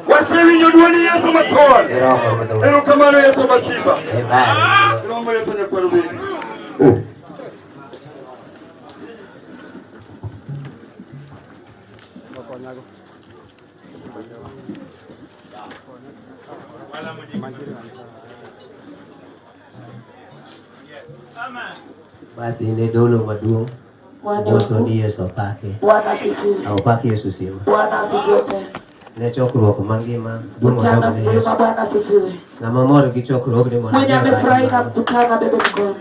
Wasewinjo dwond Yesu mathon. Erokamano Yesu Masiba. Romo Yesu nyakwar bende. Basi ne dolo maduong' Bwana moso mkuu, ni Yesu opake. Bwana asifiwe. Aopak Yesu sima. Bwana asifiwe tena. Ne chokruok mangima duong' Mchana odog ne Yesu. mzima Bwana asifiwe. Ng'ama mor gi chokruogni mondo Mwenye obi amefurahi na opaki. mkutano abebe mkono.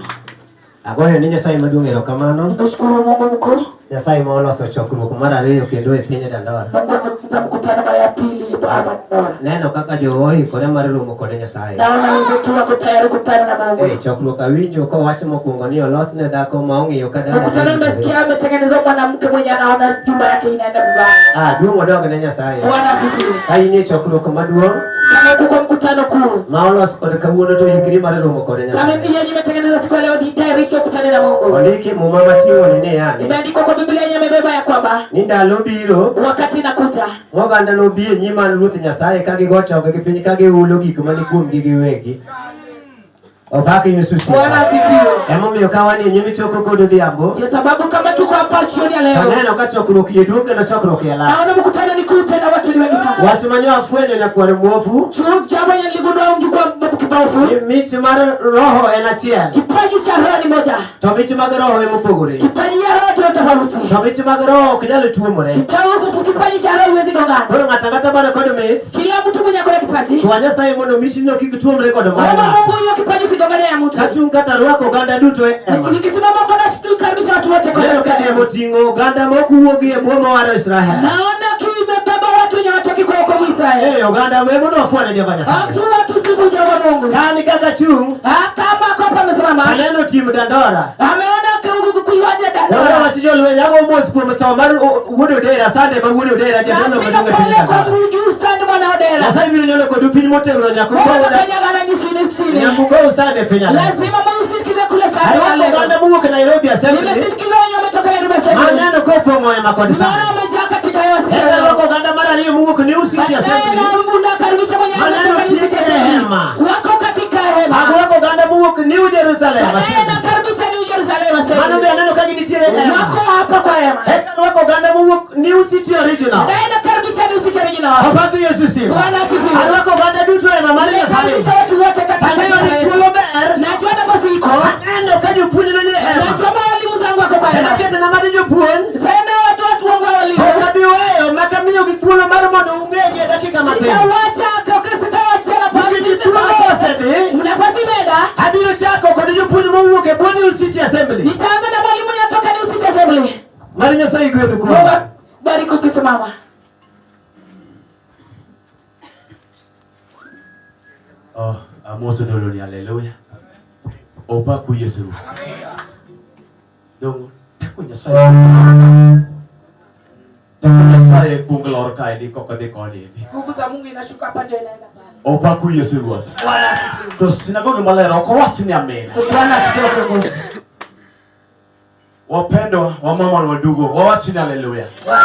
Agoyo ni Nyasaye maduong' erokamano. Nimeshukuru Mungu mkuu. Nyasaye ma oloso chokruok mar ariyo kendo e piny Dandora. Mungu amekuza mkutano mara ya pili hapa Dandora. Neno kaka jowa oikore mar romo kod Nyasaye. Naona wenzetu wako tayari kukutana na Mungu. Eh, chokruok awinjo kowach mokwongo ni olos ne dhako ma ong'iyo ka dala Mkutano nimesikia ametengenezwa mwanamke mwenye anaona nyumba yake inaenda vibaya. Ah, duong' odog ne Nyasaye. Bwana asifiwe. Ka in e chokruok maduong' Kama uko kwa mkutano kuu, ma olos kod kawuono to ikri mar romo kod kama Nyasaye. Biblia yenyewe imetengenezwa siku ya leo, jitayarishe ukutane na Mungu. Ondiki muma mating'o ni niya ni Imeandikwa kwa Biblia yenyewe imebeba ya kwamba ni ndalo biro wakati inakuja moganda nobi e nyim an Ruoth Nyasaye ka gigo chonggi piny ka gihulo gik mani kuomgi giwegi. Opak Yesu Bwana sifa. asifiwe. Emomiyo ka wan e nyim choko kod odhiambo Ndio sababu kama tuko hapa jioni ya to leo, neno ka chokruok yie duong' kendo chokruok yie lach. naona mkutano ni kuu tena, watu ni wengi sana. Wach mane afwenyo nyakwar muofu Jambo yenye niligundua mjukuu kipofu, ni mich mar roho en achiel kipaji cha roho ni moja, to mich mag roho emopogore. kipaji ya roho ndio tofauti. To mich mag roho ok nyal tuomore. Kitabu kipaji cha roho huwezi gongana. Koro ng'ato ang'ata man kod mich, Kila mtu mwenye akona kipaji, kwa Nyasaye mondo michno kik tuomre kod mar omba ng'ato. Mungu hiyo kipaji sigongane na mtu. Kachung' kata rwako oganda duto e hema. Nikisimama hapa na kukaribisha watu wote kwa Neno ka katika hema oting'o oganda ma ok wuogi e bwo mar Israel. Naona kimebeba watu wenye hawatoki kwa wokovu Israeli. Eh, oganda ma mondo wafwene Jehova Nyasaye. Watu watu siku Jehova Mungu. An kaka chung' Ah, kama ako hapa amesimama. aneno tim Dandora. Ameona kuiwaje Dandora Dandora. wach jolweny ago mos kuom tho mar wuod Odera, Sande ma wuod Odera jadolo Napiga maduong' e piny pole kwa Dandora. mjuu sana mwana Odera. Nyasaye biro nyono kodu piny motegno nyaka Mungu ukow atafanya gana nyisini chini. nyaka ukow Sande e piny Alego. Lazima muusindikize kule sana Arwako leo. oganda mowuok Nairobi Assembly Nimesindikiza wenye wametoka Nairobi Assembly. maneno kopong'o hema kod Naona Sande. wamejaa katika hewa siku Eka ya leo. arwako oganda mar ariyo mowuok New City Baadaye Assembly na unakaribisha mwenye Maneno ametoka New City tieke Assembly. hema. Wako katika hema. Arwako oganda mowuok New Jerusalem Baadaye Assembly. nakaribisha New Jerusalem Mano be Assembly. aneno ka ginitiere e hema. Wako hapa kwa hema. Eka arwako oganda mowuok New City Original. Baadaye nakaribisha New City Original. Opak Yesu sifa. Bwana asifiwe. Arwako oganda duto e hema mar Nyasaye. Nakaribisha watu wote katika Ang'eyo hema ni yetu. thuolo ber. Najua nafasi iko. Aneno ka jopuonj ne nie hema. Najua mwalimu zangu wako kwa Kendo hema. ketona mar jopuonj. Tena watu watu wangu wa walimu. Ok abi weyo maka miyogi thuolo mar mondo ung'egi e dakika matin. Sitawacha kwa sitawacha nafasi. Nikech thuolo osedhi, Nafasi imeenda. abiro chako kod jopuonj mowuok e bwo New City Assembly. Nitaanza na mwalimu anatoka New City Assembly. Mar Nyasaye gwedhu Mungu kuom. akubariki ukisimama. Oh, amoso dolo ni haleluya. Opaku Yesu Ruoth. Dong teko Nyasaye. Teko Nyasaye kuong lor kaendi kok odhi koni endi. Nguvu za Mungu inashuka hapa ndio inaenda pale. Opaku Yesu Ruoth. Bwana asifiwe. To sinagogi maler ok owach ni amina. Bwana asifiwe kiongozi. Wapendwa wamama na wandugu, wawach ni haleluya. Bwana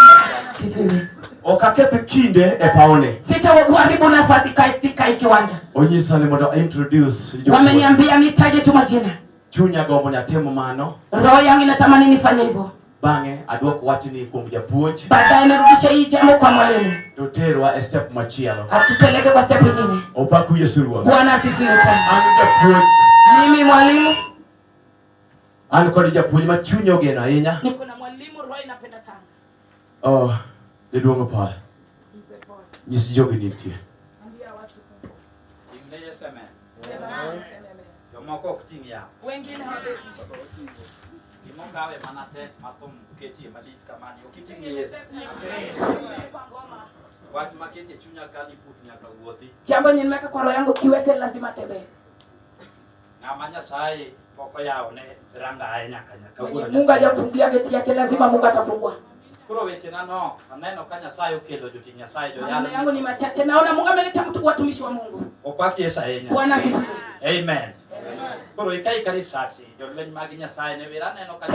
asifiwe. Ok aketh kinde e pawni. Sitakuharibu nafasi katika hii kiwanja. Onyisa ni mondo introduce jopuonj. Wameniambia nitaje tu majina. Chunya gombo ni atim mano. Roho yangu inatamani nifanye hivyo. Bang'e aduok wachni kuom japuonj Baadaye nirudishe hii jambo kwa mwalimu. to terwa e step machielo. Atupeleke kwa step nyingine. Opaku Yesu Ruoth. Bwana asifiwe tena. An japuonj, Mimi mwalimu an kod japuonj ma chunya ogeno ahinya. niko na mwalimu roho inapenda sana. Oh, jaduong' Paul, Mzee Paul. nyis jogi ni nitie. Ambia watu. Ting'ne Yesu amen. Sema amen. Sema amen. Jomoko ok ting' yawo. Wengine hawabebi. Gimokawe mana tent ma thum ketie malich kamani. Ok iting' ne Yesu. Wach maketie chunya ka ni puth nyaka wuothi. Jambo yenye nimeweka kwa roho yangu kiwete lazima tembee. Ng'ama Nyasaye pok oyawone rangaye nyaka nyaka Mwenye kawuono Mungu Nyasaye. hajamfungulia geti yake lazima Mungu atafungua. Koro wechena nok. Aneno ka Nyasaye okelo jotich Nyasaye Maneno yangu ni joyalo. machache. Naona Mungu ameleta mtu watumishi wa Mungu. Opak Yesu ahinya. Bwana asifiwe. Amen. Koro ikaika risasi jolweny mag Nyasaye ne wer aneno ka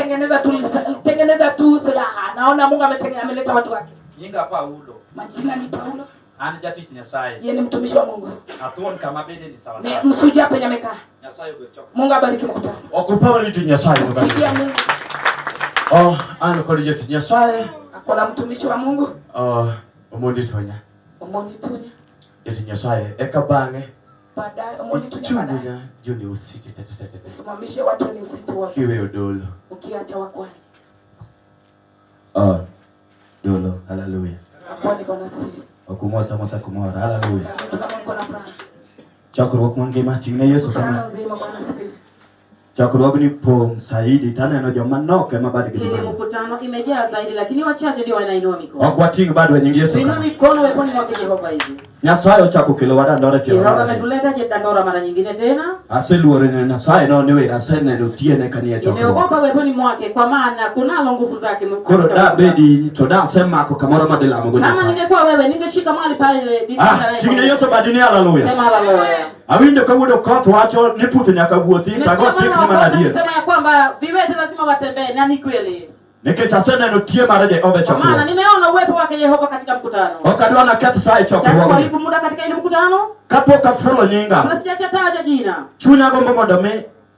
Tengeneza tu silaha. Naona Mungu ameleta watu wake. Nyinga Paulo. Majina ni Paulo. An jatich Nyasaye. Yeye ni mtumishi wa Mungu. Athuon kama bede ni sawa Ni sawa. msuja penye amekaa. Nyasaye ogwedh chokruok. Mungu abariki mkutano. Ok upaw ni jotich Nyasaye no Pigia Mungu. Oh, an kod jotich Nyasaye. Akona mtumishi wa Mungu. Oh, Omondi Tonya. Omondi Tunya. Jotich Nyasaye eka bang'e Baadaye Omondi Tunya baadaye. ichungunya joni usiti te te te te te. Usimamishe watu ni usitu wote. Kiweyo dolo. Ukiacha wakwani. Oh, dolo, haleluya. Wakwani Bwana asifiwe. Okumosa mosa kumora, haleluya. Mtu kama niko na furaha. Chokruok mangima ting'ne Yesu Mkutano kama nzima Bwana asifiwe. Chokruogni pong' saidi taneno joma nok ema badgi ni Ili malo. mkutano imejaa zaidi, lakini wachache ndio wanainua mikono. Ok wating' badwa e nying Yesu Tuinue kama. mikono weponi mwake Jehova hivi. Nyasaye ochako kelowa Dandora chieng' Jehova moro ariyo. ametuleta je Dandora mara nyingine tena. Aseluoro neno Nyasaye no ni wer aseneno tiyene kanie chokruok. Nimeogopa weponi mwake, kwa maana kunalo nguvu zake. Koro katika da mkutano. bedi to da asemako kamoro madhi lamo go Kama Nyasaye. ningekuwa wewe ningeshika mahali pale Ah, ting'ne Yesu badini haleluya. Sema haleluya. Awinjo kawuono koth wacho ni puth nyaka wuothi Nimesikia tago mwana tik wa ni mana kwanza adier. akisema ya kwamba viwete lazima watembee, na ni kweli, Nikech aseneno tie mar Jehova e kwa maana chokruok. nimeona uwepo wake Yehova katika mkutano. Ok adwa naketh sa e Sitaki chokruogni. kuharibu muda katika ile mkutano, Kapok afulo nyinga, kabla sijataja jina. chunya gombo mondo mi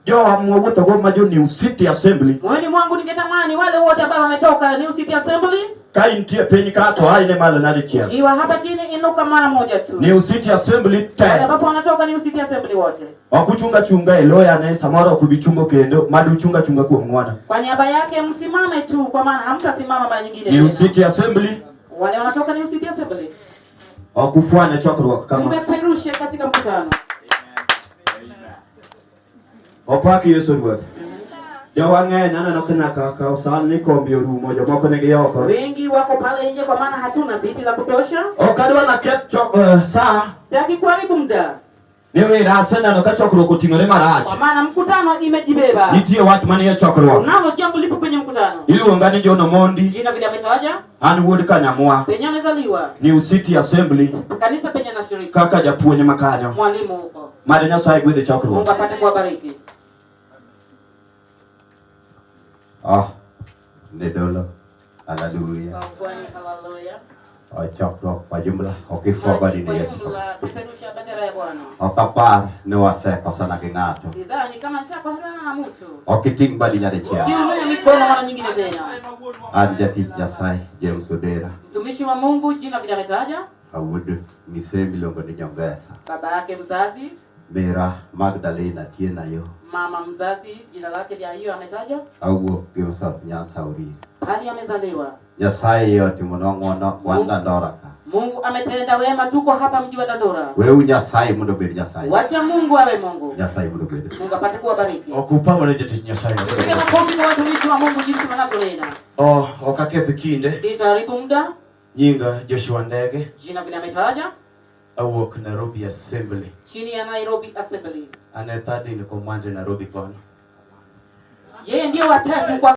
jowa mwawuothogo ma jo New City Assembly Moyoni mwangu ningetamani wale wote ambao wametoka New City Assembly, ka intie piny ka to aine malo nadichiel. iwa hapa chini, inuka mara moja tu. New City Assembly Wale te ambapo wanatoka New City Assembly wote, ok uchunga chunga e loyane samoro ok ubi chungo kendo mad uchunga chunga kuom ng'wono. kwa niaba yake msimame tu, kwa maana hamtasimama mara nyingine New tena. City Assembly Wale wanatoka New City Assembly, ok ufwane chokruok kama. mpeperushe katika mkutano. Opak Yesu Ruoth. Jowa ng'eny aneno ka nyaka kaw san ni kombe orumo jomoko nigi oko. Wengi wako pale nje, kwa maana hatuna viti la kutosha. Ok adwa naketh sa Sitaki kuharibu muda, ni wer aseneno ka chokruok oting'ore marach. kwa maana mkutano imejibeba. Nitie wach manie chokruok. Unalo jambo lipo kwenye mkutano. Iluonga ni John Omondi, Jina vile ametaja, an wuod Kanyamwa, penye amezaliwa, New City Assembly kanisa penye anashiriki, kaka japuonj ma kanyo. mwalimu huko. Mad Nyasaye gwedhe chokruok. Mungu apate kuwabariki. Ah, ne dolo. Haleluya. Haleluya. Chokruok kwa jumla ok ifwa badi Kwa ne Yesu. jumla, peperusha bendera ya Bwana. Ok apar ni wasekosana gi ng'ato. Sidhani kama nishakosana na mtu. Ok iting' badi nyadichiel. Siinue mikono mara nyingine tena. An jatich Nyasaye James Odera, Mtumishi wa Mungu, jina vile ametaja, awuod mise miluongo ni Nyongesa. baba yake mzazi, Mera Magdalena Tienayo, mama mzazi, jina lake lia hiyo ametaja, awuok gi South Nyanza Urir. pali amezaliwa. Nyasaye otimonwa ng'wono wan Dandora ka. Mungu ametenda wema, tuko hapa mji wa Dandora. Weuru Nyasaye mondo obed Nyasaye. Wacha Mungu awe Mungu. Nyasaye mondo obed. Mungu apate kuwabariki. Ok upamore jatich Nyasaye. Tupige makofi kwa watumishi wa Mungu jinsi wanavyonena. Oh, ok aketh kinde. Sitaharibu muda. Nyinga Joshua Ndege, Jina vile ametaja, awuok Nairobi Assembly. chini ya Nairobi Assembly. An e third in command e Nairobi kono. Yeye ndiyo watatu kwa